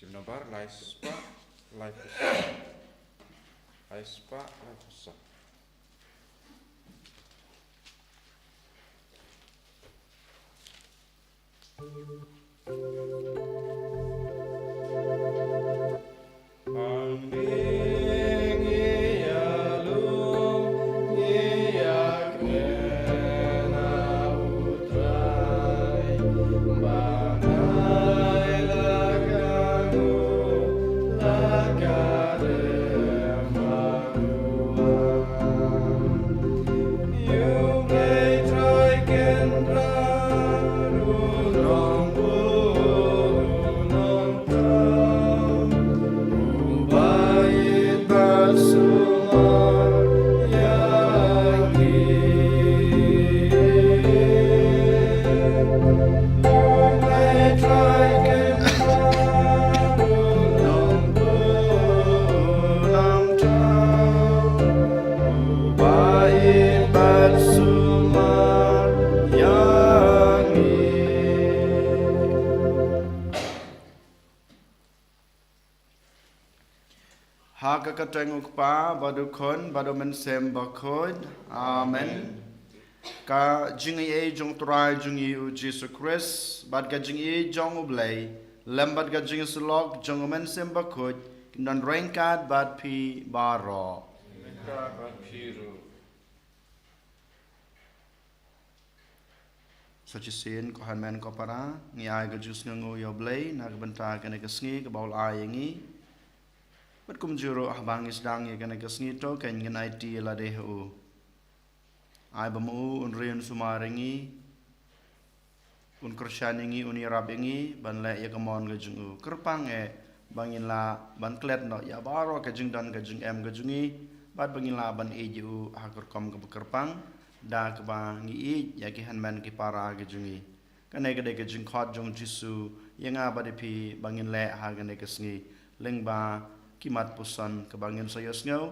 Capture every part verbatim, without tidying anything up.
Jingmut nombar lai spah laiphew saw. Lai spah laiphew saw. Ha ka kyrteng u Kpa bad u Khun bad u Mynsiem Bakhuid. Amen. Ka jingaiei jong u Trai jong ngi u Jisu Khrist bad ka jingïeit jong u Blei lem bad ka jingïasyllok jong u Mynsiem Bakhuid kin don ryngkat bad phi baroh. Ryngkat bad phi ruh. Sa shisien ko hynmen ko para, ngi ai ka jingsngewnguh ïa u Blei na ka bynta kane ka sngi kaba u la ai ïa ngi. Bad kumjuh ruh haba ngi sdang ïa kane ka sngi to kan ngin aiti ïa lade ha u. Ai ba ma u un ri un sumar ïa ngi, un kyrshan ïa ngi, un ïarap ïa ngi ban leh ïa ka mon ka jong u. Kyrpang eh ba ngin lah ban klet noh ïa baroh ka jingdon ka jingem ka jong ngi bad ba ngin lah ban ïeit ïa u ha ka rukom kaba kyrpang da kaba ngi ïeit ïa ki hynmen ki para ki jong ngi. Kane ka dei ka jingkhot jong u Jisu ïa nga bad ïa phi ba ngin leh ha kane ka sngi lyngba ki mat puson kaba ngin sa ïohsngew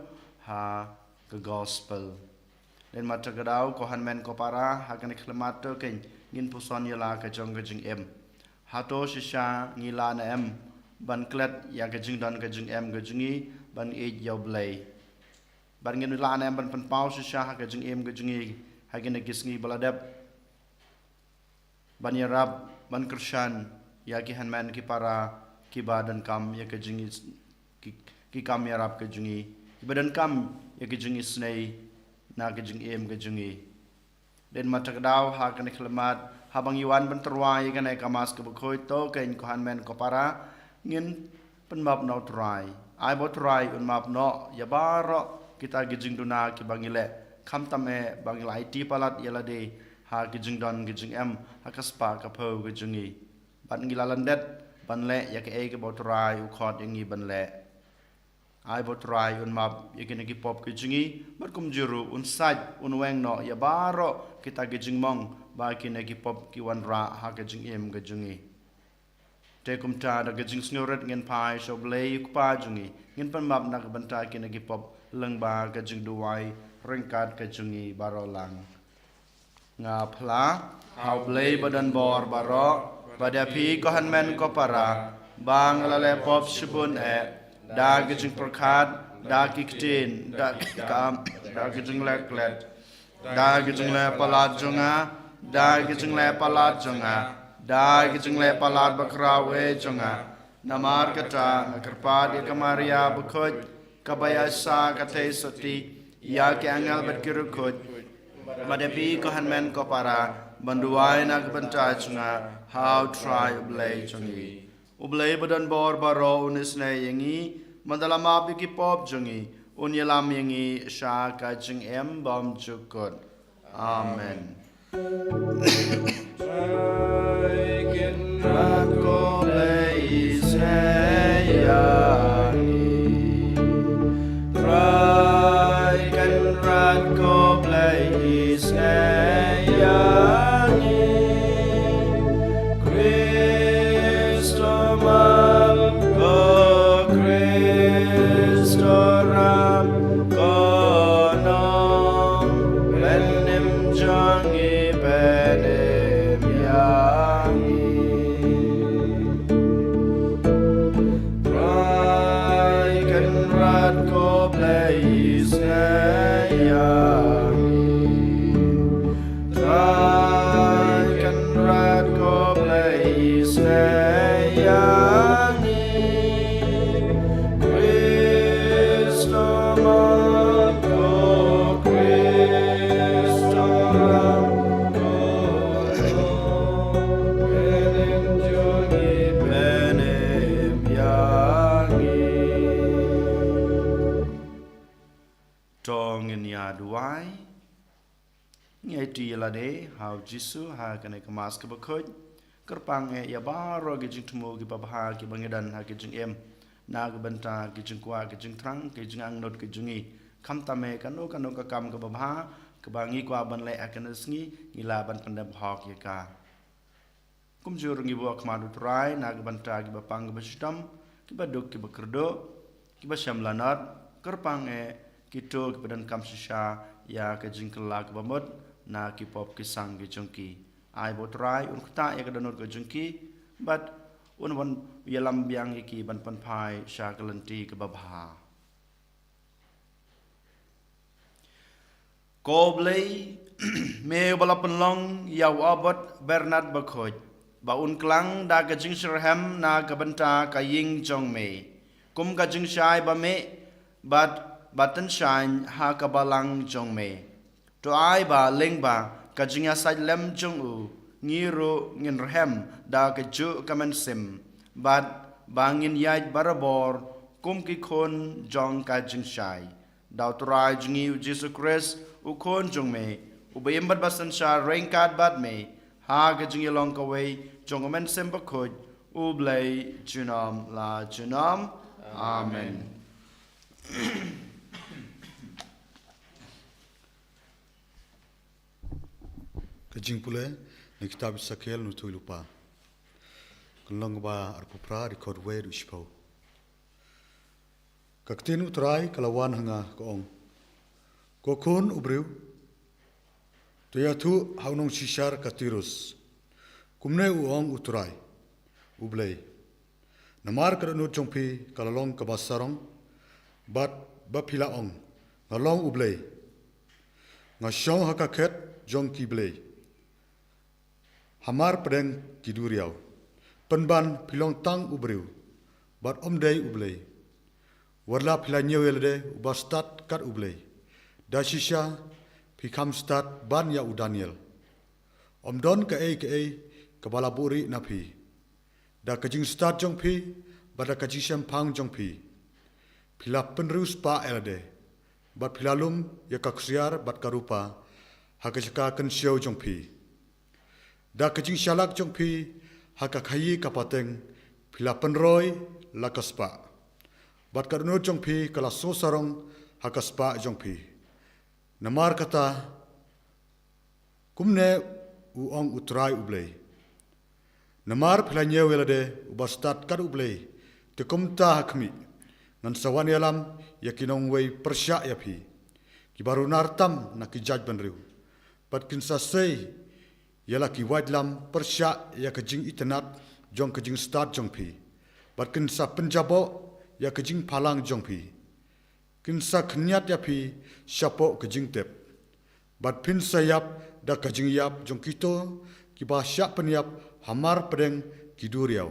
ha ka gospel. Lehse mynta ka daw ko hynmen ko para ha kane ka khlieh mat to kan ngin puson ïa la ka jong ka jingim. Hato shisha ngi lah ne em ban klet ïa ka jingdon ka jingem ka jong ngi ban ïeit ïa u Blei? Bad ngin lah ne em ban pynpaw shisha ha ka jingim ka jong ngi ha kine ki sngi ba la dep ban ïarap, ban kyrshan ïa ki hynmen ki para kiba donkam ïa ka jing ki, ki kam ïarap ka jong ngi, kiba donkam ïa ka jingisynei na ka jingim ka jong ngi. Lehse mynta ka daw ha kane ka khlieh mat haba ngi wan ban tyrwa ïa kane ka Mass kaba khuid to kan ko hynmen ko para ngin pynmap na u Trai. Ai ba u Trai un map noh ïa baroh kita ki jingduna kiba ngi leh, khamtam eh ba ngi la aiti palat ïa lade ha ki jingdon ki jingem ha ka spah ka phew ka jong ngi. Bad ngi la lyndet ban leh ïa kaei kaba u Trai u khot ïa ngi ban leh. Ai ba u Trai un map ïa kine ki pop ki jong ngi bad kumjuh ruh un sait, un weng noh ïa baroh kita ki jingmong ba kine ki pop ki wanrah ha ka jingim ka jong ngi. Te kumta da ka jingsngewrit ngin phai sha u Blei u Kpa jong ngi, ngin pynmap na ka bynta kine ki pop lyngba ka jingduwai ryngkat ka jong ngi baroh lang. Nga phla ha u Blei ba don bor baroh, bad ïa phi ko hynmen ko para, ba nga la leh pop shibun eh, da ka jingpyrkhat, da ki ktien, da ki kam, da ka jingleh klet, da ka jingleh palat jong nga, da ka jingleh palat jong nga, da ka jingleh palat bakhraw eh jong nga. Namar kata nga kyrpad ïa ka Maria bakhuid, kaba ïaishah ka theisotti, ïa ki angel bad ki riewkhuid, bad ïa phi ko hynmen ko para, ban duwai na ka bynta jong nga ha u Trai u Blei jong ngi. U Blei ba don bor baroh un isynei ïa ngi, mynta la map ïa ki pop jong ngi, un ïalam ïa ngi sha ka jingim bymjukut. Amen. Trai Kynrad ko Blei isynei ïa ngi. Trai Kynrad ko Blei isynei ïa ngi. Khrist u map, ko Khrist u rap, ko nongpynim jong ngi pynim ïa ngi. Ti ïa lade ha u Jisu ha kane ka Mass kaba khuid. Kyrpang eh ïa baroh ki jingthmu kiba bha kiba ngi don ha ki jingim, na ka bynta ki jingkwah, ki jingthrang, ki jingangnud ki jong ngi. Khamtam eh kano kano ka kam kaba bha kaba ngi kwah ban leh ha kane ka sngi, ngi lah ban pyndep hok ïa ka. Kumjuh ruh ngi buh ha khmat u Trai na ka bynta kiba pang kiba shitom, kiba duk kiba kyrduh, kiba shem lanot. Kyrpang eh kito kiba donkam shisha ïa ka jingkylla kaba mut na ki pop ki sang ki jong ki. Ai ba u Trai un ktah ïa ka dohnud ka jong ki, bad un wan ïalam biang ïa ki ban pynphai sha ka lynti kaba bha. Ko Blei, me uba la pynlong ïa u Abbot Bernard bakhuid ba un klang da ka jingshitrhem na ka bynta ka ïing jong me, kum ka jingshai ba mih bad ba tyngshaiñ ha ka balang jong me. To ai ba lyngba ka jingïasaid lem jong u, ngi ruh ngin rhem da kajuh ka mynsiem, bad ba ngin ïaid barabor kum ki khun jong ka jingshai. Da u Trai jong ngi u Jisu Khrist, u Khun jong me, uba im bad ba synshar ryngkat bad me ha ka jingïalong kawei jong u Mynsiem Bakhuid, U Blei junom la junom. Amen. Ka jingpule na kitab Esekiel, nuthu lypa. Ka lynnong ba arphew phra, dkhot wei haduh shiphew. Ka ktien u Trai ka la wan ha nga, ka ong: Ko khun u briew, to ïathuh ha u nongshisha ka Tirus. Kumne u ong u Trai U Blei: Namar ka dohnud jong phi ka la long kaba sarong, bad ba phi la ong, nga long U Blei, nga shong ha ka khet jong ki blei, hamar pdeng ki duriaw. Pynban phi long tang u briew, bad ym dei U Blei. Wat la phi la ñiew ïa lade uba stad kat U Blei, da shisha phi kham stad ban ïa u Daniel. Ym don kaei kaei kaba la buhrieh na phi. Da ka jingstad jong phi bad da ka jingshemphang jong phi, phi la pynriewspah ïa lade, bad phi la lum ïa ka ksiar bad ka rupa ha ka jaka kynshew jong phi. Da ka jingshalak jong phi ha ka khaïi ka pateng, phi la pynroi la ka spah, bad ka dohnud jong phi ka la sngewsarong ha ka spah jong phi. Namar kata, kumne u ong u Trai U Blei: Namar phi la ñiew ïa lade uba stad kat U Blei, te kumta ha khmih, ngan sa wan ïalam ïa ki nongwei pyrshah ïa phi, kiba runar tam na ki jaid bynriew, bad kin sa sei ïa la ki waitlam pyrshah ïa ka jingitynnad jong ka jingstad jong phi, bad kin sa pynjaboh ïa ka jingphalang jong phi. Kin sa khynñiat ïa phi shapoh ka jingtep, bad phin sa ïap da ka jingïap jong kito kiba shah pynïap hamar pdeng ki duriaw.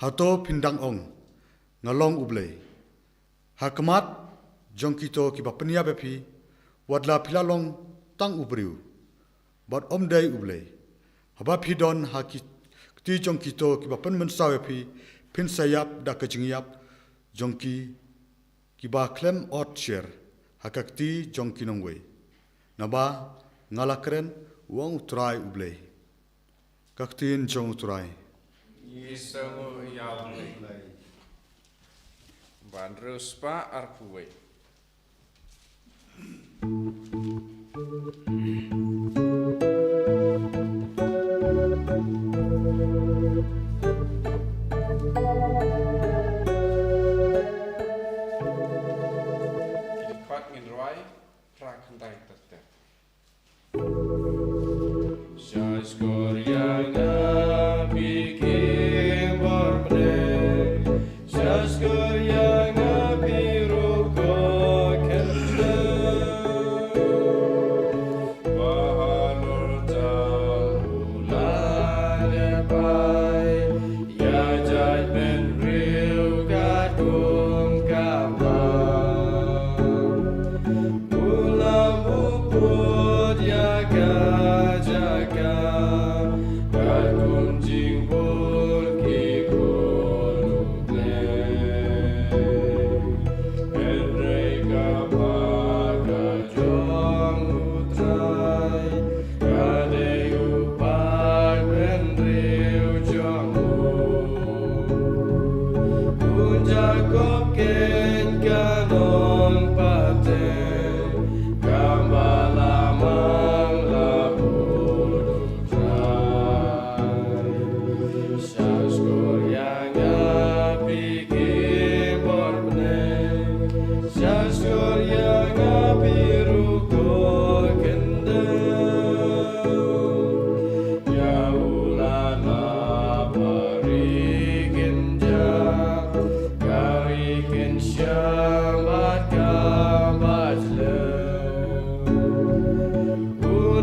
Hato phin dang ong, nga long U Blei, ha khmat jong kito kiba pynïap ïa phi? Wat la phi la long tang u briew, bad ym dei U Blei. Haba phi don ha ki kti jong kito kiba pynmynsaw ïa phi, phin sa ïap da ka jingïap jong ki kiba khlem ot sher ha ka kti jong ki nongwei. Naba nga la kren, u ong u Trai U Blei. Ka ktien jong u Trai. Ngi sngew ïa U Blei. Ba hynriew spah arphew wei. Ki dkhot ngin rwai, phra khyndai ter ter. Sha shkor ïa nga phi ki bor bneng, sha shkor ïa nga phi ruh ko khyndew. Ba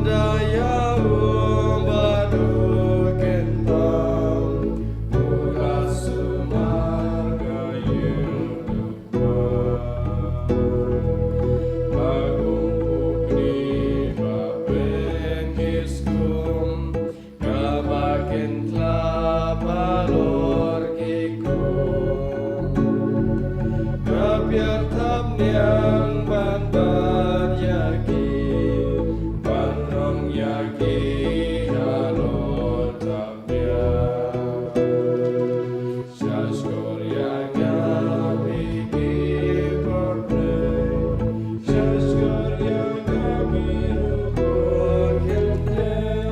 Da ïa u ba duk kyntang, u la sumar ka ïing u Kpa. Ba kum u kri ba pynkhih skum, kaba kin khlap halor ki khun. Ka pyrthei niang ban bat ïa ki, ban rong ïa ki halor ta pia. Sha shkor ïa nga phi ki por pynleit, sha shkor ïa nga phi ruh por kynthei.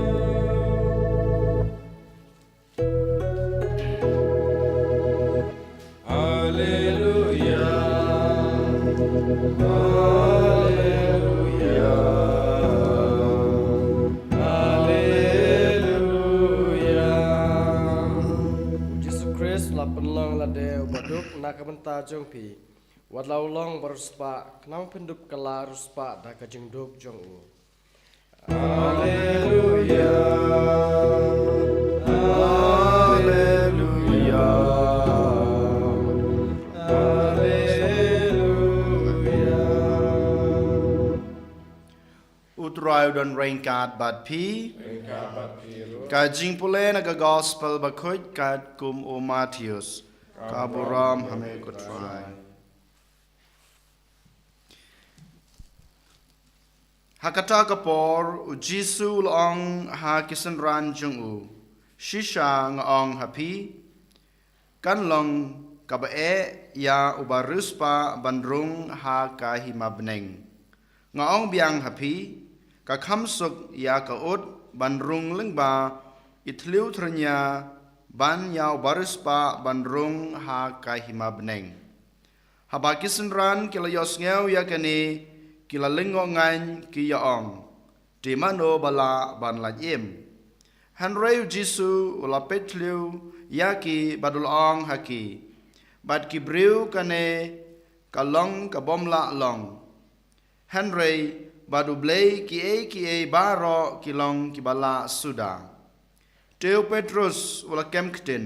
Alleluia. Alleluia. Alleluia. U Jisu Khrist la pynlong lade u baduk na ka bynta jong phi. Wat la u long ba riewspah, khnang phin dup kylla riewspah da ka jingduk jong u. Alleluia. Alleluia. Alleluia. U Trai u don ryngkat bad phi. Ryngkat bad phi ruh. Ka jingpule na ka Gospel bakhuid katkum u Mathaios. Ka burom ha me ko Trai. Ha kata ka por, u Jisu u la ong ha ki synran jong u, shisha nga ong ha phi, kan long kaba eh ïa u bariewspah ban rung ha ka hima bneng. Nga ong biang ha phi, ka kham suk ïa ka ut ban rung lyngba i thliew tyrnia ban ïa u bariewspah ban rung ha ka hima bneng. Haba ki synran ki la ïohsngew ïa kane, ki la lyngngoh ngaiñ, ki ïa ong, te mano ba lah ban lait im? Hynrei u Jisu u la peit thliew ïa ki bad u la ong ha ki, bad ki briew, kane ka long ka bym lah long. Hynrei bad U Blei kiei kiei baroh ki long kiba lah suda. Te u Petrus u la kem ktien,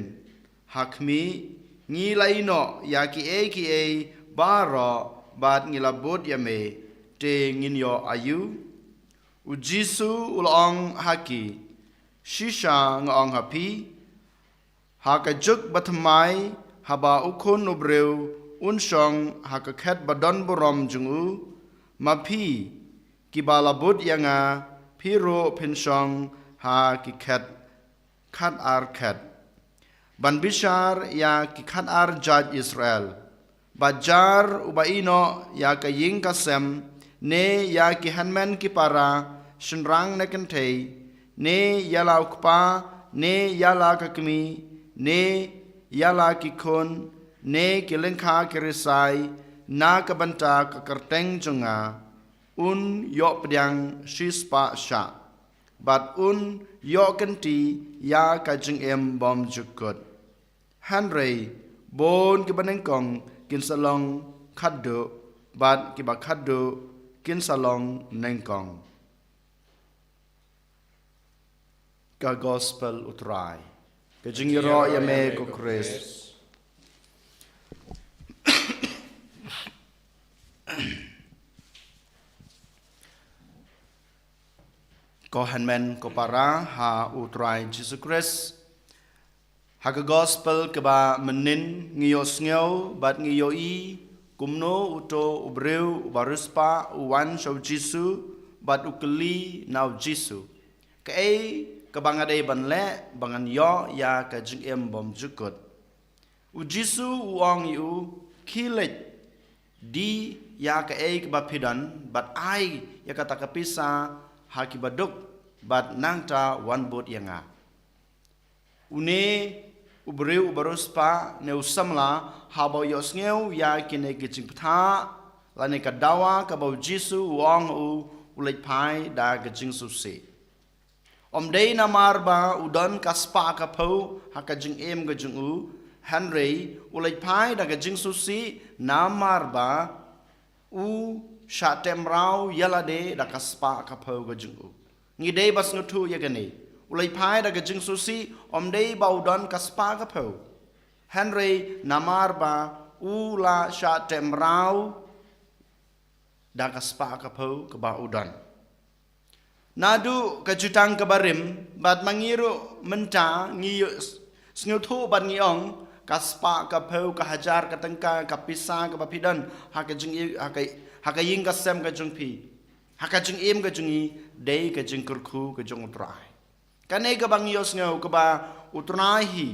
ha khmih, ngi la ïehnoh ïa kiei kiei baroh bad ngi la bud ïa me, te ngin ïoh aïu? U Jisu u la ong ha ki, shisha nga ong ha phi, ha ka juk bathymmai, haba u Khun u briew un shong ha ka khet ba don burom jong u, ma phi kiba la bud ïa nga, phi ruh phin shong ha ki khet khat ar khet, ban bishar ïa ki khat ar jait Israel. Ba jar uba ïehnoh ïa ka ïing ka sem, ne ïa ki hynmen ki para, shynrang ne kynthei, ne ïa la u kpa, ne ïa la ka kmie, ne ïa la ki khun, ne ki lyngkha ki rysai, na ka bynta ka kyrteng jong nga, un ïoh pdiang shispah shah, bad un ïoh kynti ïa ka jingim bymjukut. Hynrei bun kiba nyngkong kin sa long khatduh, bad kiba khatduh kin sa long nyngkong. Ka Gospel U Trai. Ka jingïaroh ïa me ko Khrist. Ko hynmen ko para ha U Trai Jisu Khrist. Ha ka Gospel kaba mynnin ngi ïohsngew bad ngi ïohi kumno uto u briew uba riewspah u wan sha u Jisu bad u kylli na u Jisu, kaei kaba nga dei ban leh ba ngan ïoh ïa ka jingim bymjukut? U Jisu u ong ïa u, khie leit, die ïa kaei kaba phi don bad ai ïa kata ka pisa ha kiba duk, bad nangta wan bud ïa nga. Une u briew uba riewspah ne u samla, haba u ïohsngew ïa kine ki jingbatai lane ka dawa kaba u Jisu u ong ha u, u leit phai da ka jingsngewsih. Ym dei namar ba u don ka spah ka phew ha ka jingim ka jong u, hynrei u leit phai da ka jingsngewsih namar ba u shah teh mraw ïa lade da ka spah ka phew ka jong u. Ngi dei ban sngewthuh ïa kane. U leit phai da ka jingsngewsih, ym dei ba u don ka spah ka phew. Hynrei namar ba u la shah teh mraw da ka spah ka phew kaba u don. Naduh ka jutang kaba rim, bad ma ngi ruh mynta ngi ïoh s-, sngewthuh bad ngi ong, ka spah ka phew, ka hajar ka tyngka, ka pisa kaba phi don ha ka jing-, ha ka, ha ka ïing ka sem ka jong phi, ha ka jingim ka jong ngi, dei ka jingkyrkhu ka jong U Trai. Kane kaba ngi ïohsngew kaba U Trai hi,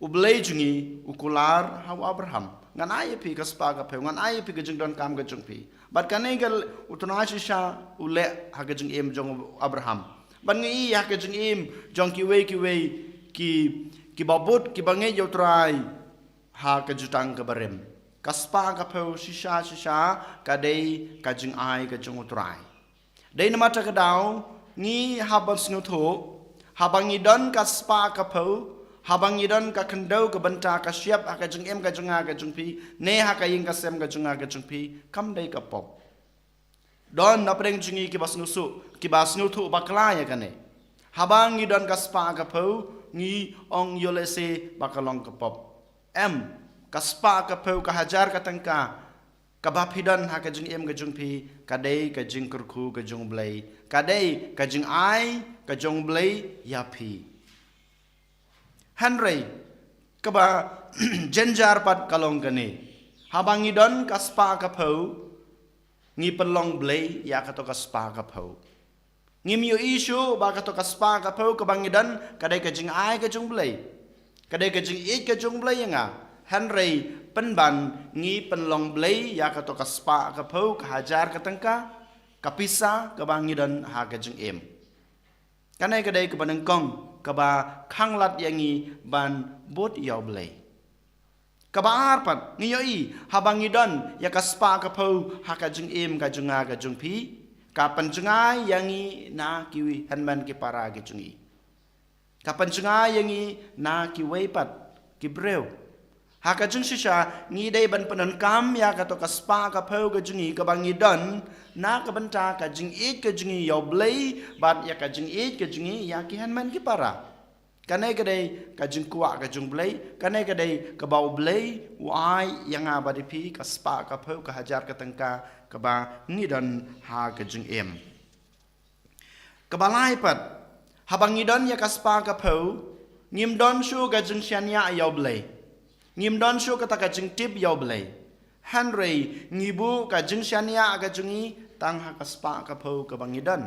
U Blei jong ngi, u kular ha u Abraham. Ngan ai ïa phi ka spah ka phew, ngan ai ïa phi ka jingdonkam ka jong phi. Bad kane ka l-, U Trai shisha u leh ha ka jingim jong u Abraham. Bad ngi ïohi ha ka jingim jong kiwei kiwei ki, kiba bud, kiba ngeit ïa U Trai ha ka jutang kaba rim. Ka spah ka phew shisha shisha ka dei ka jingai ka jong U Trai. Dei namar kata ka daw, ngi hap ban sngewthuh, haba ngi don ka spah ka phew, haba ngi don ka khyndew ka bynta ka shyiap ha ka jingim ka jong nga ka jong phi, ne ha ka ïing ka sem ka jong nga ka jong phi, kam dei ka pop. Don na pdeng jong ngi kiba sngewthuh, kiba sngewthuh bakla ïa kane. Haba ngi don ka spah ka phew, ngi ong ïoh lehse ba ka long ka pop. Em, ka spah ka phew, ka hajar ka tyngka, kaba phi don ha ka jingim ka jong phi, ka dei ka jingkyrkhu ka jong U Blei, ka dei ka jingai ka jong U Blei ïa phi. Hynrei kaba jynjar pat ka long kane. Haba ngi don ka spah ka phew, ngi pynlong blei ïa kato ka spah ka phew. Ngim ïohi shuh ba kato ka spah ka phew kaba ngi don ka dei ka jingai ka jong U Blei, ka dei ka jingïeit ka jong U Blei ïa nga. Hynrei pynban ngi pynlong blei ïa kato ka spah ka phew, ka hajar ka tyngka, ka pisa kaba ngi don ha ka jingim. Kane ka dei kaba nyngkong kaba khanglad ïa ngi ban bud ïa U Blei. Kaba ar pat, ngi ïohi, haba ngi don ïa ka spah ka phew ha ka jingim ka jong nga ka jong phi, ka pynjngai ïa ngi na ki hynmen ki para ki jong ngi. Ka pynjngai ïa ngi na kiwei pat ki briew. Ha ka jingshisha, ngi dei ban pyndonkam ïa kato ka spah ka phew ka jong ngi kaba ngi don, na ka bynta ka jingïeit ka jong ngi ïa U Blei, bad ïa ka jingïeit ka jong ngi ïa ki hynmen ki para. Kane ka dei ka jingkwah ka jong U Blei, kane ka dei kaba U Blei u ai ïa nga bad ïa phi, ka spah ka phew, ka hajar ka tyngka kaba ngi don ha ka jingim. Kaba lai pat, haba ngi don ïa ka spah ka phew, ngim don shuh ka jingshaniah ïa U Blei. Ngim don shuh kata ka jingtip ïa U Blei. Hynrei ngi buh ka jingshaniah ka jong ngi tang ha ka spah ka phew kaba ngi don.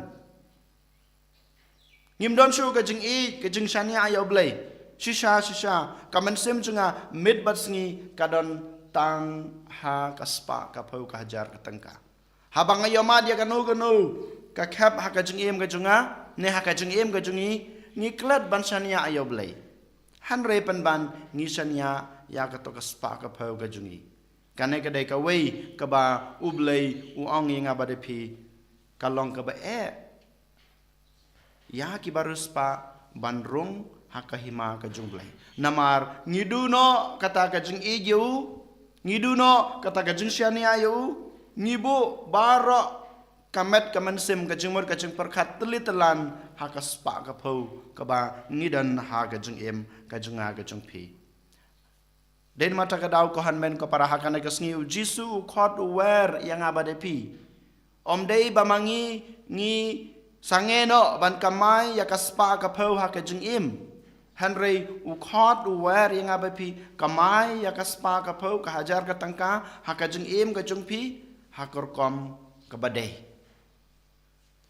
Ngim don shuh ka jingïeit, ka jingshaniah ïa U Blei. Shisha, shisha, ka mynsiem jong nga, miet bad sngi, ka don tang ha ka spah ka phew, ka hajar ka tyngka. Haba nga ïohmad ïa kano kano ka khep ha ka jingim ka jong nga, ne ha ka jingim ka jong ngi, ngi klet ban shaniah ïa U Blei. Hynrei pynban ngi shaniah ïa kato ka spah ka phew ka jong ngi. Kane ka dei kawei kaba U Blei u ong ïa nga bad ïa phi, ka long kaba eh ïa ki bariewspah ban rung ha ka hima ka jong U Blei. Namar ngi duh noh kata ka jingïeit ïa u, ngi duh noh kata ka jingshaniah ïa u, ngi buh baroh ka met ka mynsiem, ka jingmut ka jingpyrkhat tylli tyllan ha ka spah ka phew kaba ngi don ha ka jingim ka jong nga ka jong phi. Dei namar kata ka daw ko hynmen ko para, ha kane ka sngi U Jisu u khot u wer ïa nga bad ïa phi. Ym dei ba ma ngi ngi sangeh noh ban kamai ïa ka spah ka phew ha ka jingim. Hynrei u khot u wer ïa nga bad ïa phi, kamai ïa ka spah ka phew, ka hajar ka tyngka ha ka jingim ka jong phi, ha ka rukom kaba dei.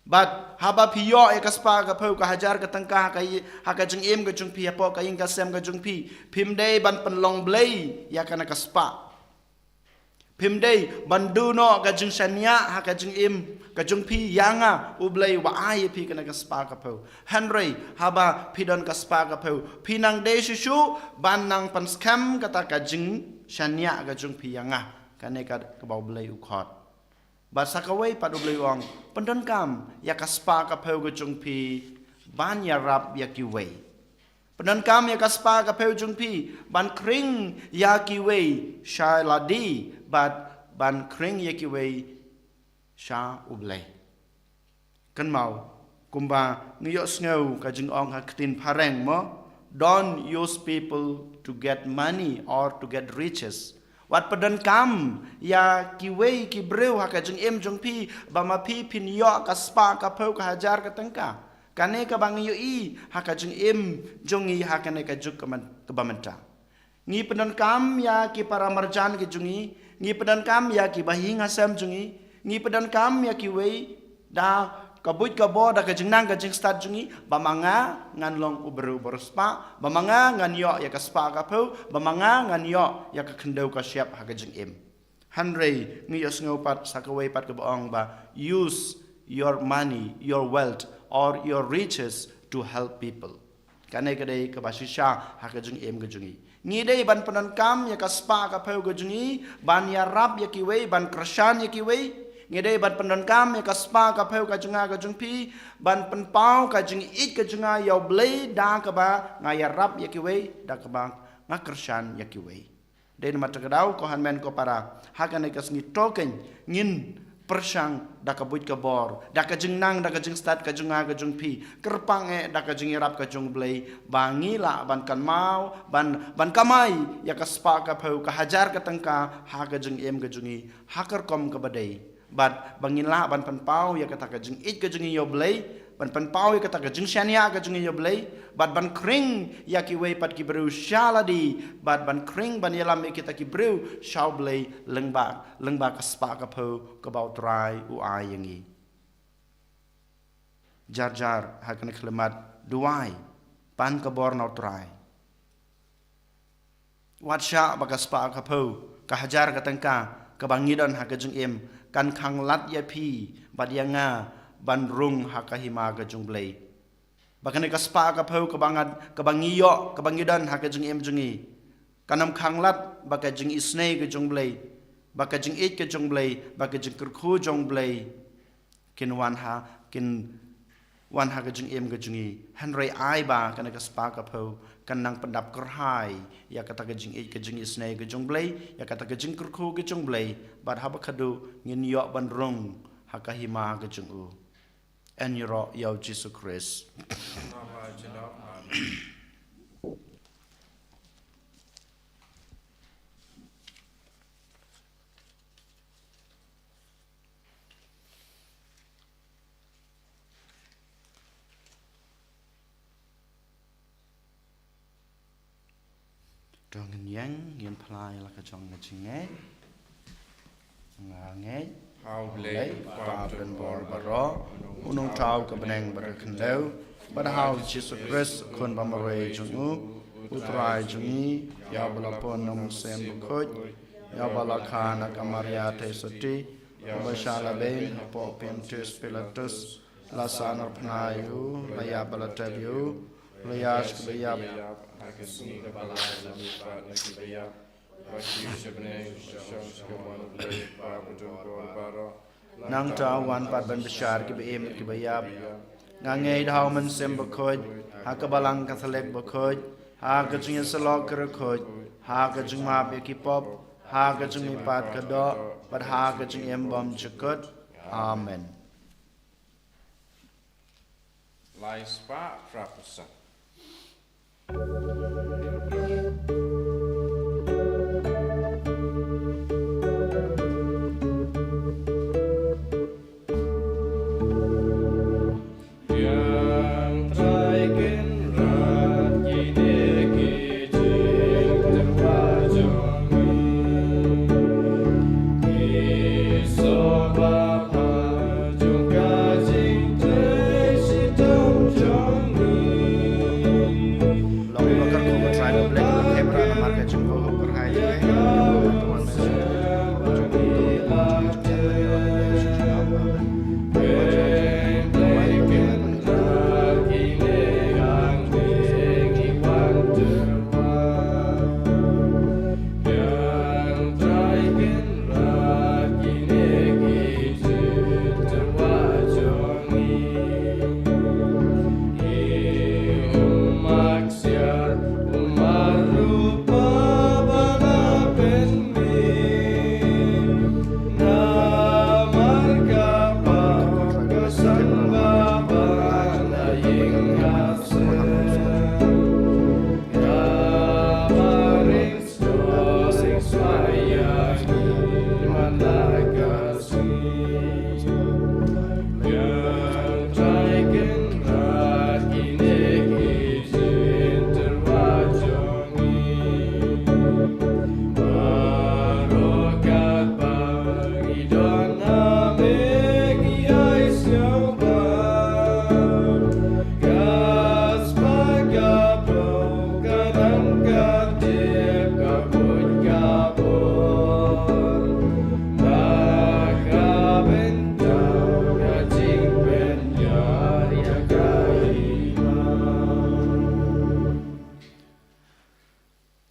Bad haba phi ïoh ïa ka spah ka phew, ka hajar ka tyngka ha ka i-, ha ka jingim ka jong phi, hapoh ka ïing ka sem ka jong phi, phim dei ban pynlong blei ïa kane ka spah. Phim dei ban duh noh ka jingshaniah ha ka jingim ka jong phi ïa nga, U Blei uba ai ïa phi kane ka spah ka phew. Hynrei haba phi don ka spah ka phew, phi nang dei shisha ban nang pynskhem kata ka jingshaniah ka jong phi ïa nga. Kane ka, kaba U Blei u khot. Bad sa kawei pat U Blei u ong, pyndonkam ïa ka spah ka phew ka jong phi ban ïarap ïa kiwei. Pyndonkam ïa ka spah ka phew jong phi ban khring ïa kiwei sha lade, bad ban khring ïa kiwei sha U Blei. Kynmaw, Kumba ngi ïohsngew ka jingong ha ktien phareng mo, "Don't use people to get money or to get riches." Wat pyndonkam ïa kiwei ki briew ha ka jingim jong phi, ba ma phi phin ïoh ka spah ka phew ka hajar ka tyngka. Kane kaba ngi ïohi ha ka jingim jong ngi ha kane ka juk ka man-, kaba mynta. Ngi pyndonkam ïa ki para marjan ki jong ngi, ngi pyndonkam ïa ki bahaïing hasem jong ngi, ngi pyndonkam ïa kiwei da ka buit ka bor, da ka jingnang ka jingstad jong ngi, ba ma nga ngan long u briew uba riewspah, ba ma nga ngan ïoh ïa ka spah ka phew, ba ma nga ngan ïoh ïa ka khyndew ka shyiap ha ka jingim. Hynrei ngi ïohsngew pat sa kawei pat kaba ong ba, "Use your money, your wealth, or your riches to help people." Kane ka dei kaba shisha ha ka jingim ka jong ngi. Ngi dei ban pyndonkam ïa ka spah ka phew ka jong ngi ban ïarap ïa kiwei, ban kyrshan ïa kiwei. Ngi dei ban pyndonkam ïa ka spah ka phew ka jong nga ka jong phi ban pynpaw ka jingïeit ka jong nga ïa U Blei da kaba nga ïarap ïa kiwei, da kaba nga kyrshan ïa kiwei. Dei namar kata ka daw, ko hynmen ko para, ha kane ka sngi to kein ngin pyrshang da ka buit ka bor, da ka jingnang, da ka jingstad ka jong nga ka jong phi, kyrpang eh da ka jingïarap ka jong U Blei, ba ngi lah ban kynmaw, ban, ban kamai ïa ka spah ka phew ka hajar ka tyngka ha ka jingim ka jong ngi ha ka rukom kaba dei. Bad ba ngin lah ban pynpaw ïa kata ka jingïeit ka jong ngi ïa U Blei, ban pynpaw ïa kata ka jingshaniah ka jong ngi ïa U Blei, bad ban khring ïa kiwei pat ki briew sha lade, bad ban khring ban ïalam ïa kita ki briew sha U Blei lyngba, lyngba ka spah ka phew kaba U Trai u ai ïa ngi. Jar jar ha kane ka khyllipmat, duwai, pan ka bor na U Trai. Wat shah ba ka spah ka phew, ka hajar ka tyngka kaba ngi don ha ka jingim kan khanglad ïa phi bad ïa nga ban rung ha ka hima ka jong U Blei. Ba kane ka spah ka phew kaba nga, kaba ngi ïoh, kaba ngi don ha ka jingim jong ngi, kan ym khanglad ba ka jingisynei ka jong U Blei, ba ka jingïeit ka jong U Blei, ba ka jingkyrkhu jong U Blei kin wan ha, kin wan ha ka jingim ka jong ngi. Hynrei ai ba kane ka spah ka phew kan nang pyndap kyrhai ïa kata ka jingïeit ka jingisynei ka jong U Blei, ïa kata ka jingkyrkhu ka jong U Blei, bad haba khadduh ngin ïoh ban rung ha ka hima ka jong u. Yn ïaroh ïa U Jisu Khrist. To ngin ïeng, ngin phla ïa la ka jong ka jingngeit. Nga ngeit ha U Blei, U Kpa badonbor baroh, u nongthaw ka bneng bad ka khyndew, bad ha U Jisu Khrist, u Khun bamarwei jong u, U Trai jong ngi, ïa uba la pun na U Mynsiem Bakhuid, ïa uba la kha na ka Maria Theisotti, ïa uba shah lehbeiñ hapoh Pontius Pilatus, la sah nyrphna ïa u, la ïap bad la tep ïa u, la ïaid sha kaba ïap. Ha ka sngi kaba lai la mih pat na kiba ïap, la kiew sha bneng, la shong sha ka mon U Blei U Kpa badonbor baroh. Nangta u wan pat ban bishar kiba im bad kiba ïap. Nga ngeit ha U Mynsiem Bakhuid, ha ka Balang Katholik bakhuid, ha ka jingïasyllok ki riewkhuid, ha ka jingmap ïa ki pop, ha ka jingmihpat ka doh, bad ha ka jingim bymjukut. Amen. Lai spah phra phew san.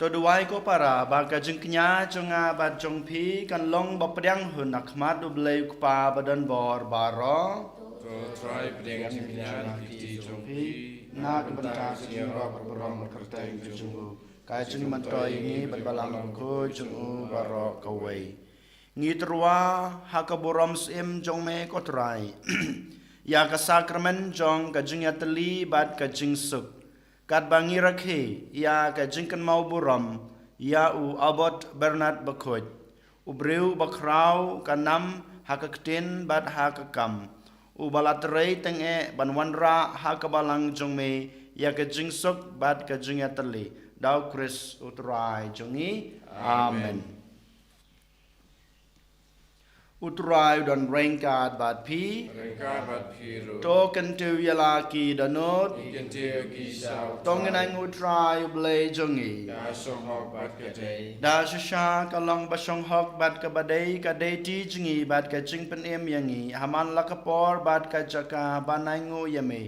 To duwai ko para ba ka jingkñia jong nga bad jong phi kan long ba pdiang hun ha khmat U Blei U Kpa ba don bor baroh. To Trai pdiang jingkñia na ki kti jong phi na ka bynta ka jingïarap bad burom bad kyrteng ka jong u. Ka jingmyntoi ïa ngi bad Balang Bakhuid jong u baroh kawei. Ngi tyrwa ha ka burom syiem jong me ko Trai ïa ka sakramen jong ka jingïatylli bad ka jingsuk. Katba ngi rakhe ïa ka jingkynmaw burom ïa u Abbot Bernard Bakhuid, u briew ba khraw ka nam ha ka ktien bad ha ka kam, uba la trei tyngeh ban wanrah ha ka balang jong me ïa ka jingsuk bad ka jingïatylli. Da U Khrist U Trai jong ngi. Amen. Amen. U Trai u don ryngkat bad phi. Ryngkat bad phi ruh. To kyntiew ïa la ki dohnud. Ngi kyntiew ïa ki sha U Trai. To ngin ainguh U Trai U Blei jong ngi. Ka shong hok bad ka dei. Da shisha ka long ba shong hok bad kaba dei, ka dei ti jong ngi bad ka jingpynim ïa ngi ha man la ka por bad ka jaka ban ainguh ïa me,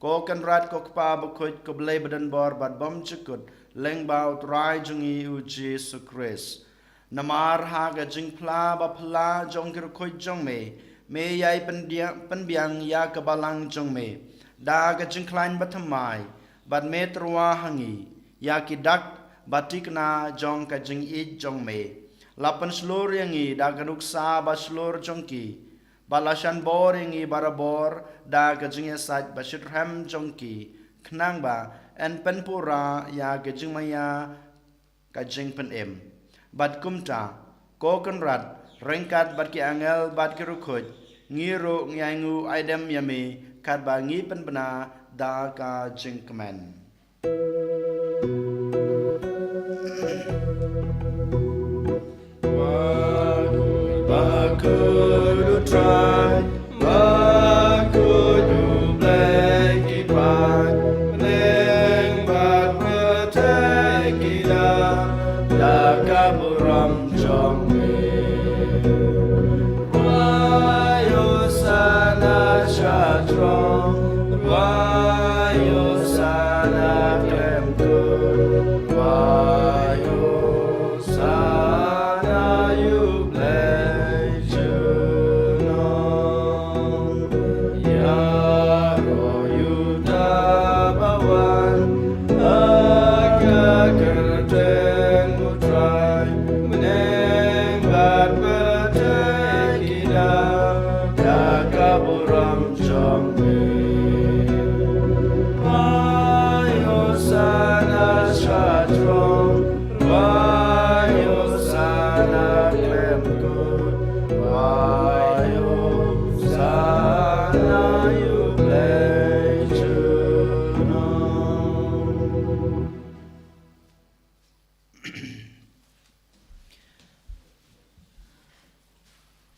ko Kynrad ko Kpa Bakhuid, ko Blei ba don bor bad bymjukut, lyngba U Trai jong ngi U Jisu Khrist. Namar ha ka jingphla ba phylla jong ki rukhuid jong me, me ïai pyndia-, pynbiang ïa ka balang jong me da ka jingkhlaiñ bathymmai, bad me tyrwa ha ngi ïa ki dak ba thikna jong ka jingïeit jong me. La pynshlur ïa ngi da ka nuksa ba shlur jong ki, bad la shan bor ïa ngi barabor da ka jingïasaid ba shitrhem jong ki, khnang ba yn pynpura ïa ka jingmaïa ka jingpynim. Bad kumta, ko Kynrad, ryngkat bad ki angel bad ki rukhuid, ngi ruh ngi ainguh aidem ïa me, katba ngi pynbna da ka jingkmen. Bakhuid, bakhuid U Trai, bakhuid U Blei ki paid, bneng bad pyrthei ki da, da ka burom jong me. Rwai Hosana sha throne, rwai Hosana khlem kut, rwai Hosana ïa U Blei junom. Ïaroh ïa uta ba wan ha ka kyrteng U Trai, bneng bad pyrthei ki da, da ka burom jong me. Rwai Hosana sha throne, rwai Hosana khlem kut, rwai Hosana ïa U Blei junom.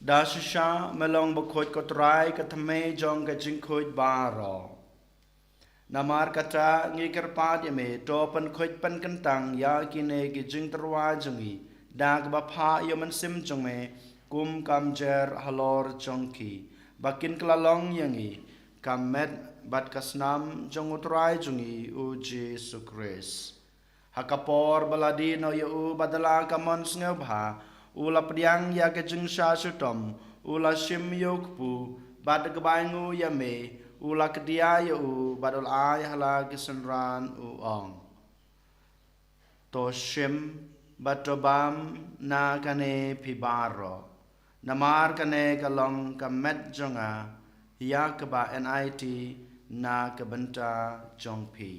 Da shisha me long bakhuid ko Trai, ka thymmei jong ka jingkhuid baroh. Namar kata ngi kyrpad ïa me, to pynkhuid pynkyntang ïa kine ki jingtyrwa jong ngi da kaba phah ïa U Mynsiem jong me, kum ka mjer halor jong ki, ba kin kylla long ïa ngi ka met bad ka snam jong U Trai jong ngi U Jisu Khrist. Ha ka por ba la dih noh ïa u bad da la ka mon sngewbha, u la pdiang ïa ka jingshah shitom, u la shim ïa u kpu, bad da kaba ainguh ïa me, u la kdiah ïa u bad u la ai ha la ki synran, u ong: To shim bad to bam na kane phi baroh, namar kane ka long ka met jong nga, ïa kaba yn aiti na ka bynta jong phi.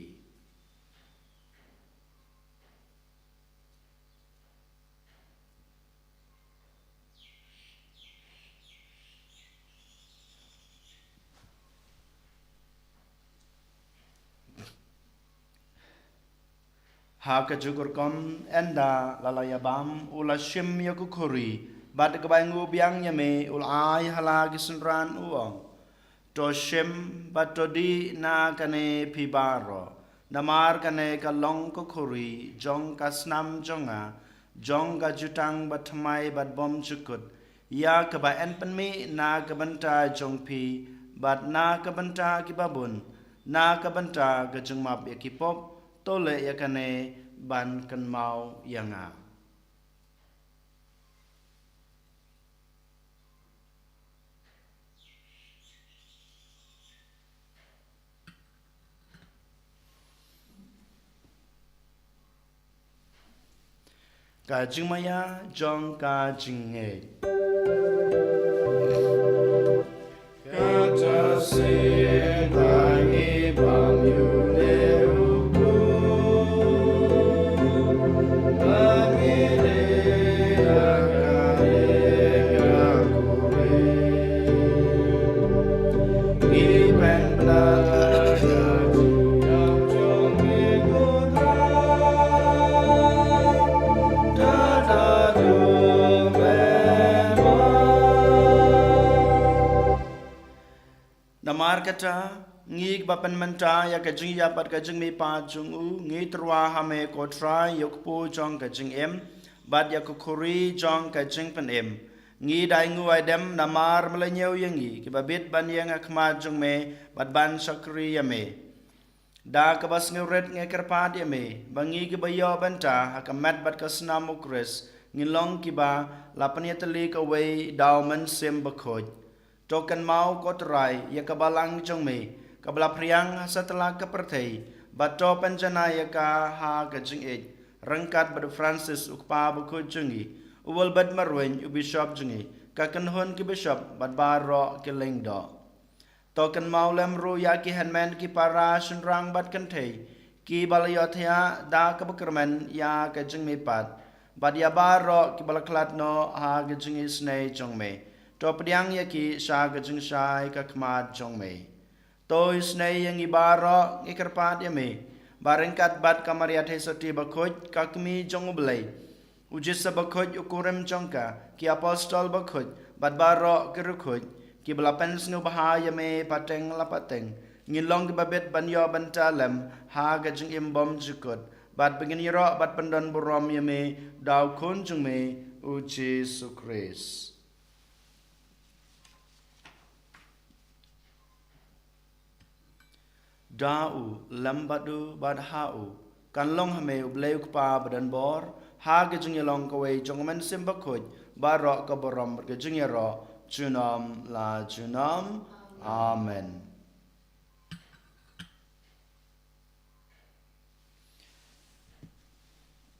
Ha kajuh ka rukom, ynda la la ïabam, u la shim ïa ka khuri, bad da kaba ainguh biang ïa me, u la ai ha la ki synran, u ong: To shim bad to dih na kane phi baroh, namar kane ka long ka khuri jong ka snam jong nga, jong ka jutang bathymmai bad bymjukut, ïa kaba yn pynmih na ka bynta jong phi bad na ka bynta kiba bun, na ka bynta ka jingmap ïa ki pop. To leh ïa kane ban kynmaw ïa nga. Ka jingmaïa jong ka jingngeit. Kata sien ba ngi bam ïa u Namar kata, ngi kiba pynmynta ïa ka jingïap bad ka jingmihpat jong u, ngi tyrwa ha me ko Trai, ïa u kpu jong ka jingim bad ïa ka khuri jong ka jingpynim. Ngi da ainguh aidem namar me la ñiew ïa ngi kiba bit ban ïeng ha khmat jong me bad ban shakri ïa me. Da kaba sngewrit ngi kyrpad ïa me ba ngi kiba ïoh bynta ha ka met bad ka snam u Khrist ngin long kiba la pynïatylli kawei da u Mynsiem Bakhuid. To kynmaw ko Trai ïa ka balang jong me kaba la phriang ha satlak ka pyrthei, bad to pynjanai ïa ka ha ka jingïeit, ryngkat bad u Francis u kpa bakhuid jong ngi, u Wilbert Marwein u bishop jong ngi, ka kynhun ki bishop bad baroh ki lyngdoh. To kynmaw lem ruh ïa ki hynmen ki para shynrang bad kynthei kiba la ïohthiah da kaba kyrmen ïa ka jingmihpat, bad ïa baroh kiba la khlad noh ha ka jingisynei jong me. To pdiang ïa ki sha ka jingshai ka khmat jong me. To isynei ïa ngi baroh, ngi kyrpad ïa me ba ryngkat bad ka Maria Theisotti bakhuid, ka kmie jong u Blei, u Joseph bakhuid u kurim jong ka, ki apostol bakhuid bad baroh ki riewkhuid kiba la pynsngewbha ïa me pateng la pateng, ngin long kiba bit ban ïoh bynta lem ha ka jingim bymjukut, bad ba ngin ïaroh bad pyndonburom ïa me da u Khun jong me u Jisu Khrist. Da u, lem bad u, bad ha u, kan long ha me u Blei u Kpa badonbor, ha ka jingïalong kawei jong u Mynsiem Bakhuid, baroh ka burom bad ka jingïaroh junom la junom. Amen.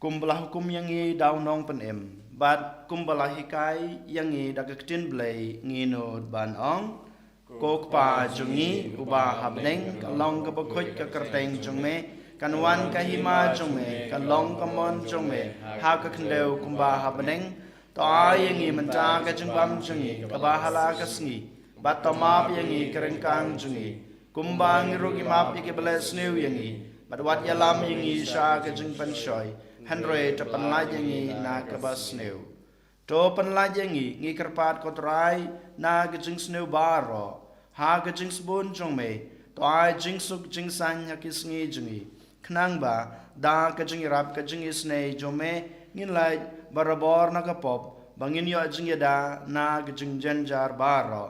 Kumba la hukum ïa ngi da u Nongpynim, bad kumba la hikai ïa ngi da ka ktien Blei, ngi nud ban ong: Ko Kpa jong ngi uba ha bneng, kan long kaba khuid ka kyrteng jong me, kan wan ka hima jong me, kan long ka mon jong me ha ka khyndew kumba ha bneng. To ai ïa ngi mynta ka jingbam jong ngi kaba ha la ka sngi, bad to map ïa ngi ki ryngkang jong ngi, kumba ngi ruh ngi map ïa kiba leh sniew ïa ngi, bad wat ïalam ïa ngi sha ka jingpynshoi, hynrei to pynlait ïa ngi na kaba sniew. To pynlait ïa ngi, ngi kyrpad ko Trai, na ka jingsniew baroh, ha ka jingsbun jong me, to ai jingsuk jingsaiñ ha ki sngi jong ngi, khnang ba da ka jingïarap ka jingisynei jong me, ngin lait barabor na ka pop, ba ngin ïoh jingïada na ka jingjynjar baroh.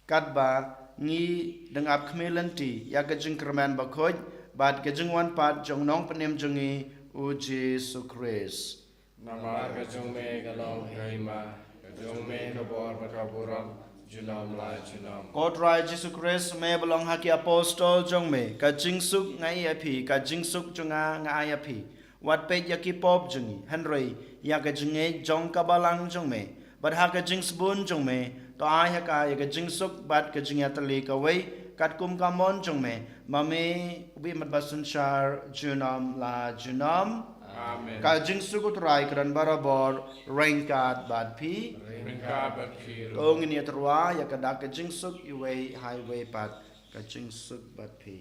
Katba ngi dang ap khmih lynti ïa ka jingkyrmen bakhuid bad ka jingwan pat jong u Nongpynim jong ngi u Jisu Khrist. Namar ka jong me ka long ka hima, ka jong me ka bor bad ka burom, junom la junom. Ko Trai Jisu Khrist, me ba la ong ha ki apostol jong me, ka jingsuk nga ai ïa phi, ka jingsuk jong nga nga ai ïa phi. Wat peit ïa ki pop jong ngi, hynrei ïa ka jingngeit jong ka balang jong me, bad ha ka jingsbun jong me, to ai ha ka ïa ka jingsuk bad ka jingïatylli kawei, katkum ka mon jong me, ma me u bym mat ba synshar junom la junom. Amen. Ka jingsuk u Trai ka don barabor ryngkat bad phi. Ryngkat bad phi ruh. To ngin ïatyrwa ïa ka dak ka jingsuk iwei ha iwei pat, ka jingsuk bad phi.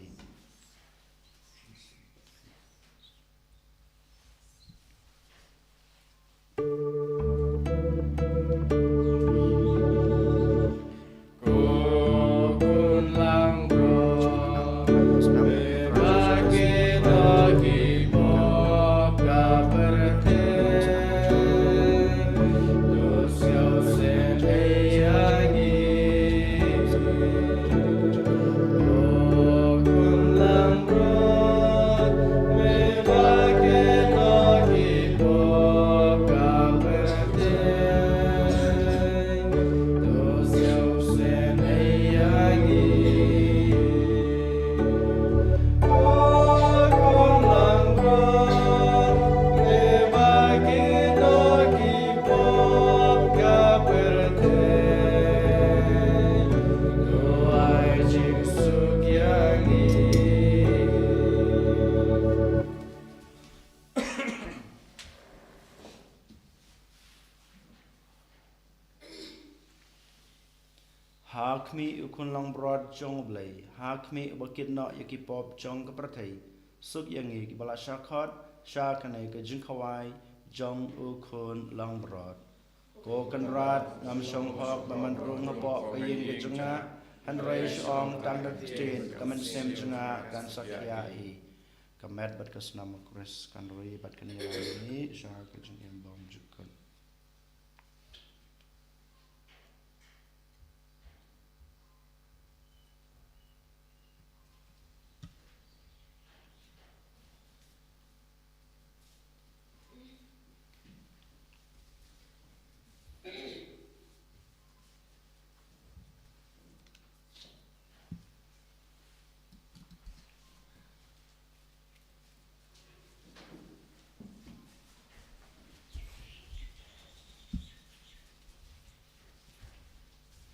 Khmih u khun langbrot jong U Blei, ha khmih uba kit noh ïa ki pop jong ka pyrthei, suk ïa ngi kiba la shah khot sha kane ka jingkhawai jong u khun langbrot. Ko Kynrad, ngam shong hok ba men rung hapoh ka ïing ka jong nga, hynrei shu ong tang da ka ktien, ka mynsiem jong nga kan sa khia hi. Ka met bad ka snam u Khrist kan ri bad kan ïalam ïa ngi sha ka jingim bymjukut.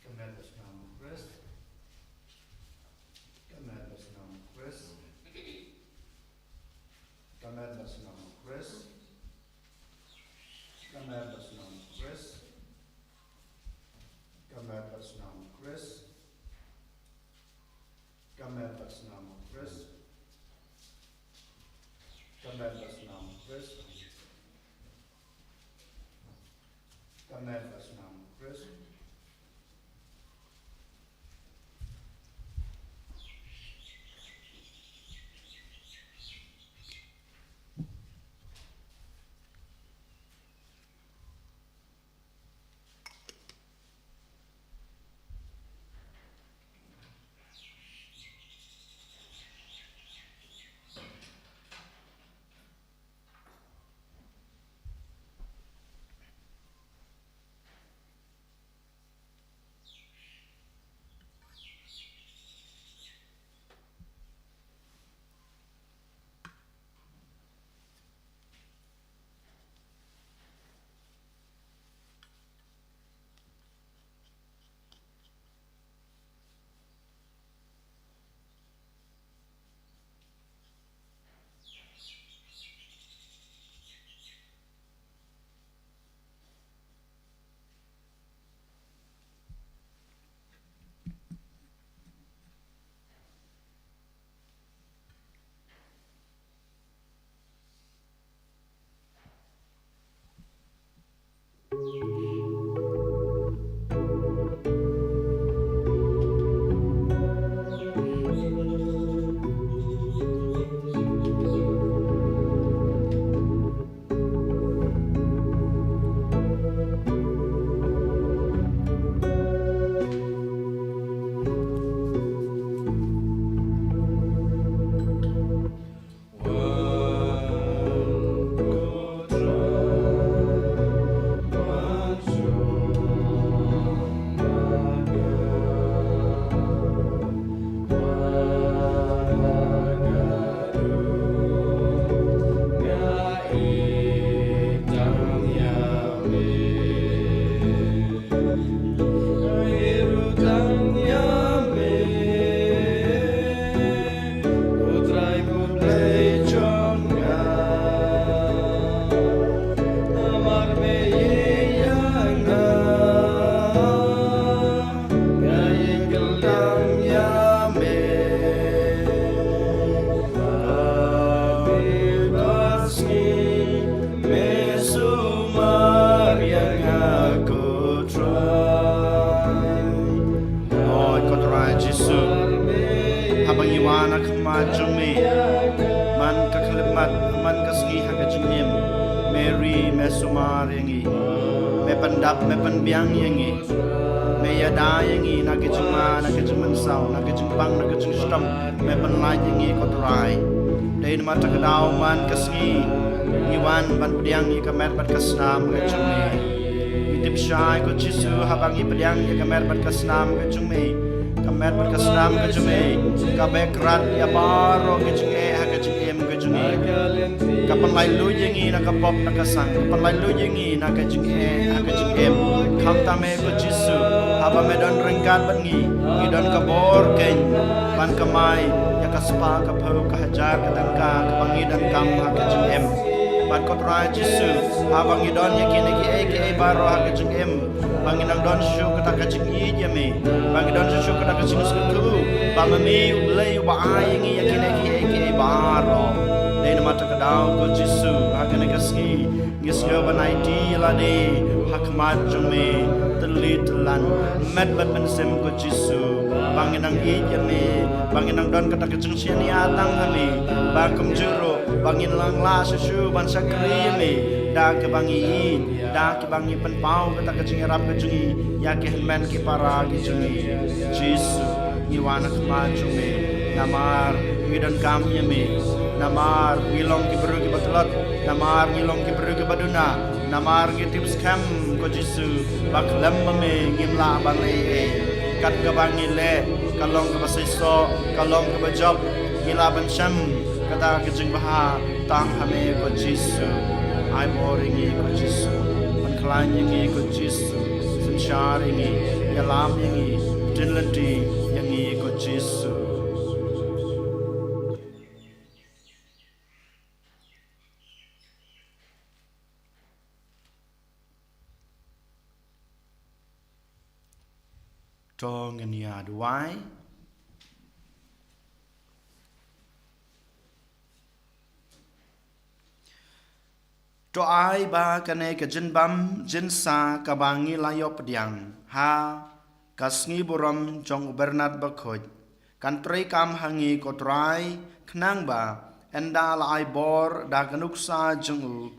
Ka met bad ka snam u Khrist. Ka met bad ka snam u Khrist. Ka met bad ka snam u Khrist. Ka met bad ka snam u Khrist. Ka met bad ka snam u Khrist. Ka met bad ka snam u Khrist. Ka met bad ka snam u Khrist. Ka met bad ka snam u Khrist. Oi ko Trai Jisu, haba ngi wan ha khmat jong me man ka khyllipmat, man ka sngi ha ka jingim, me ri, me sumar ïa ngi, me pyndap, me pynbiang ïa ngi. Me ïada ïa ngi na ka jingma, na ka jingmynsaw, na ka jingpang, na ka jingshitom. Me pynlait ïa ngi ko Trai. Dei namar kata ka daw man ka sngi ngi wan ban pdiang ïa ka met bad ka snam ka jong me. Ngi tip shai ko Jisu, haba ngi pdiang ïa ka met bad ka snam ka jong me, ka met bad ka snam ka jong me ka beh krat ïa baroh ka jingeh ha ka jingim ka jong ngi. Ka pynlait luid ïa ngi na ka pop na ka sang, ka pynlait luid ïa ngi na ka jingeh ha ka jingim. Khamtam me ko Jisu, haba me don ryngkat bad ngi, ngi don ka bor keiñ ban kamai ïa ka spah, ka phew, ka hajar ka tyngka kaba ngi donkam ha ka jingim. Bad ko Trai Jisu, haba ngi don ïa kine kiei kiei baroh ha ka jingim, ba ngin nang don shuh kata ka jingïeit ïa me, ba ngin don shuh kata ka jingsngewthuh ba ma me u Blei uba ai ïa ngi ïa kine kiei kiei baroh. Dei namar kata ka daw ko Jisu, ha kane ka sngi ngi sngew ban aiti ïa lade ha khmat jong me, tylli tyllan, met bad mynsiem ko Jisu, ba ngin nang ïeit ïa me, ba ngin nang don kata ka jingshaniah tang ha me, ba kumjuh ruh ba ngin nang lah shuh shuh ban shakri ïa me da kaba ngi ïeit, da kaba ngi pynpaw kata ka jingïarap ka jong ngi ïa ki hynmen ki para ki jong ngi. Jisu, ngi wan ha khmat jong me, namar ngi donkam ïa me, namar ngi long ki briew kiba tlot, namar ngi long ki briew kiba duna, namar ngi tip skhem ko Jisu ba khlem ma me ngim lah ban leh ei ei. Kat kaba ngi leh ka long kaba seisoh, ka long kaba jop, ngi lah ban shem kata ka jingbha tang ha me ko Jisu. Ai bor ïa ngi ko Jisu, pynkhlaiñ ïa ngi ko Jisu, synshar ïa ngi, ïalam ïa ngi, pynlynti ïa ngi ko Jisu. To ngin ïa duwai. To ai ba kane ka jingbam jingsa kaba ngi la ïoh pdiang ha ka sngi burom jong u Bernard Bakhuid kan trei kam ha ngi ko Trai, khnang ba ynda la ai bor da ka nuksa jong u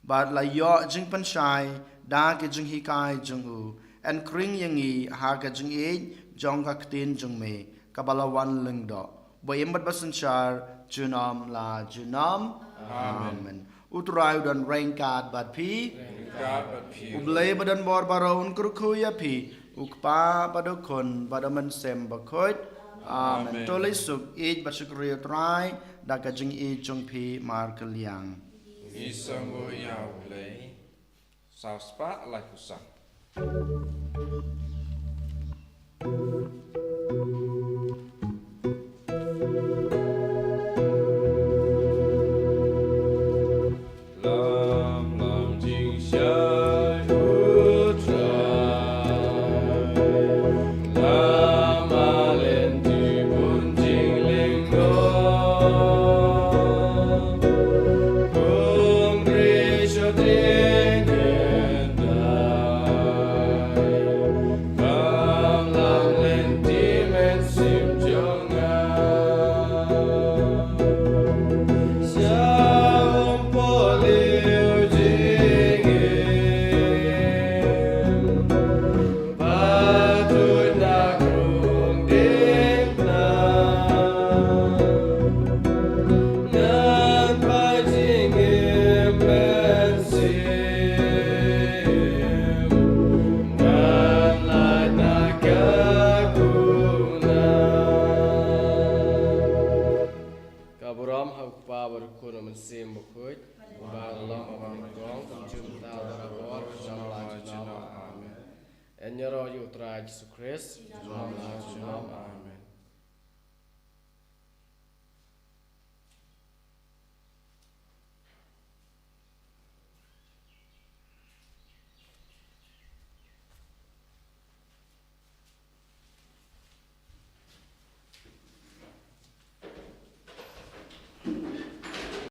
bad la ïoh jingpynshai da ki jinghikai jong u, yn khring ïa ngi ha ka jingïeit jong ka ktien jong me kaba la wan lyngdoh ba im bad ba synshar junom la junom. Amen. Amen. U Trai u don ryngkat bad phi. Ryngkat bad phi. U Blei ba don bor baroh un kyrkhu ïa phi, u Kpa bad u Khun bad u Mynsiem Bakhuid. Amen. Amen. To leit suk ïeit bad shukri ïa u Trai da ka jingïeit jong phi markylliang. Ngi sngewbha ïa u Blei. Saw spah laiphew saw. Lam lam jingshai u Trai, lam alen ti bun jingling. Kum bri shu dei ngen dai, kam lang lynti mynsiem jong nga. Sha um poh liu jingim. Ba tuid na khrong diengphna, ngan phai jingim mynsiem, ngan lait na ka khuna. Ka burom ha u Kpa bad u Khun bad u Mynsiem Bakhuid, ba la long bad nyngkong, kumjuh mynta, barabor, junom la junom. Amen. Yn ïaroh ïa u Trai Jisu Khrist. Junom la junom. Amen.